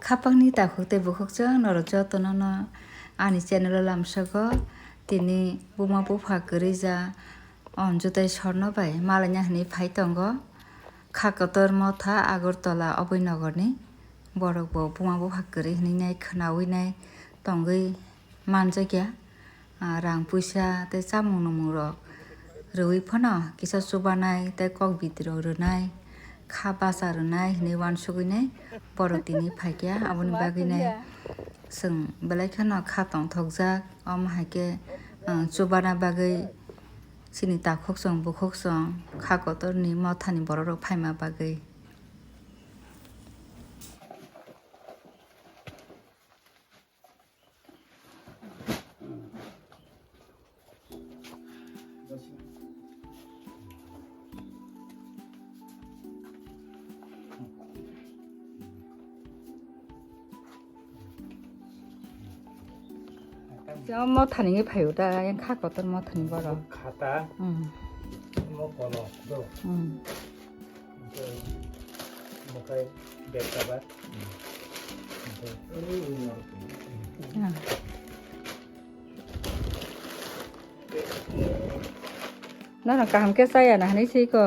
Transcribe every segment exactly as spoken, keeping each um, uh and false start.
Khapangni takhuk tei bukhukchwng norok jotono no ani channel o lamsogo. Tini buma bupha kwrwi ja Anju tei Sorno bai malaina hwnwi phai tongo. Kha kotor motha Agartala Abhainagarni borok bo buma bupha kwrwi hwnwi nai khwnawi nai tongwi manjakya. Ah, rang puisa tei chamung nungmung rok rwui phano kisa chubanai tei kok biti rok rwnai, kha bacha rwnai hwnwi uansugwi nai borok tini phaikya. Aboni bagwi nai chwng belai kheno kha tongthokjak, omo hai khe, ah, chubana bagwi chini takhuk chwng bukhuk chwng kha kotorni mothani borok rok phaima bagwi. Jao mothani nge phaio da, yang kha kotor mothani borok. Khata. Hmm. Mo kono do. Hmm. Mokai beta ba. Ah. Nana kaham khe chaya na hinwi se iko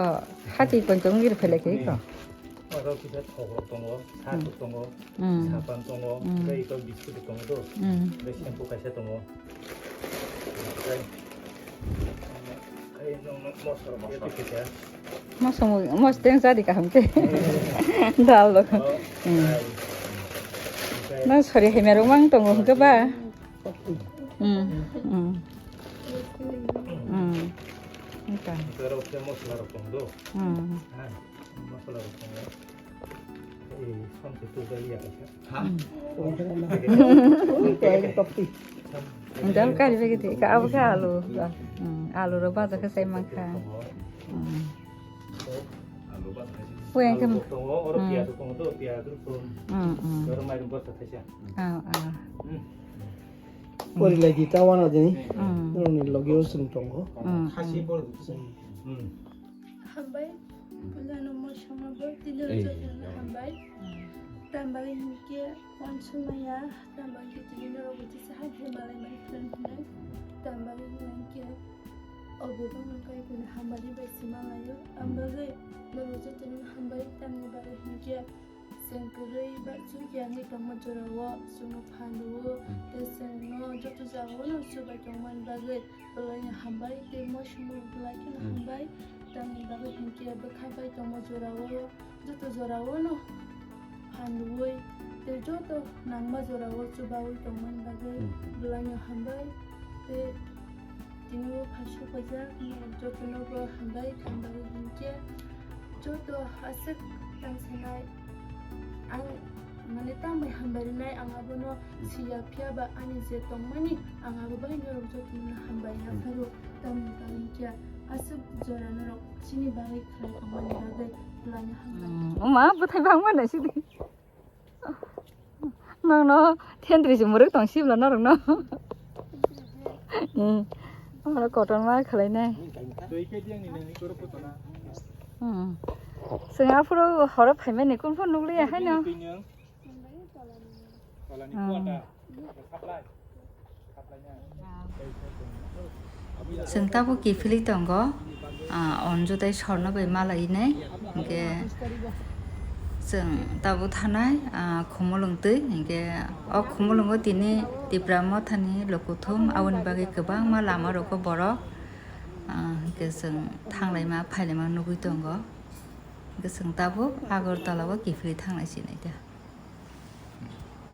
hati pontong gir phele khe iko. Oro kisa thok rok tongo, sa Hmm. tok tongo, Hmm. sapan tongo, Hmm. tei iko biscuit tongo do. Hmm. Tei shampoo kaisa tongo. Tei, tei nong mosla rok kisa. Mosong, mos teng jadi kaham khe. Dal rok. Oh, Hmm. tei. Nang sori hai merok mang tongo hwnkhe ba? Hmm, hmm. Hmm. Ito. Ito rok khe mosla rok tongo do. Hmm. Ha, mosla rok tongo. Ei, samse tu bai ya kaisa. Ha? Hmm. Ito, ito, ito. Ito, kari bagi ti, ka abo khe alu. Hmm, alu rok baja khe sai mankha. Hmm. Alu baja khe sai. Weng khe. Alu tongo, oro Hmm. piyaj tongo do, piyaj rok tongo. Hmm, hmm. Oro mairum bwsa thaisa. Ah, ah. Hmm. Pori lagi ta wana dini. Hmm. Nini logi o sung tongo. Hmm, Khasi hmm. Bol. Hmm. Hambai, pulano mosama bo tini Ei, jotono ya. Hambai. Tambai hinkhe, wan sumaya, tambai hinkhe tini norok bo kisa hai hai malai mai friend hinai. Tambai hinkhe, obo bo nang kai puni hambai bai sima layo. Ambagai, norok jotono hambai, tamni bagwi hinkhe, Chwng kwrwi ba chukya wngwi tongma jorao chwngno phan rwo, Hmm. tei chwngno joto jagao no chubai tongmani bagwi bwlaino hambai tei mosomo bwlai kheno Hmm. hambai. Tamni bagwi hinkhe bwkha bai tongma jorao joto jorao no phan rwui tei joto nangma jorao chubaui tongmani bagwi Hmm. bwlaino hambai tei Tini o phai sokphaijak, norok jotono bo hambai, hambai hinkhe joto aswk tang sanai. Ang mane tang bai hambai rwnai, ang abono siya phiya ba ani je tongmani, ang abo bai norok jotono hambai ya pharo. Tamni bagwi hinkhe aswk jora norok chini bagwi khlai tongmani bagwi bwlaino hambai. Hmm, oma bwthai bangma nai sidi. Nokno thendri se mwrwk tong sibla norokno. Hmm. Oro kotorma khwlainai. Hmm. Chwng aphuru horo phaimani kunphuru nukliya haino. Hmm. Chwng tabuk kiphilwi tongo, ah, Anju tei Sorno bai malainai, hinkhe chwng tabuk thanai, ah, Khumulwng twi, hinkhe o Khumulwngo tini Tipra Mothani lukuthum, aboni bagwi kwbangma lama rokgo borok, ah, hinkhe chwng thanglaima phailaima nugwi tongo, hinkhe chwng tabuk Agartala o kiphilwi thanglai sinai da.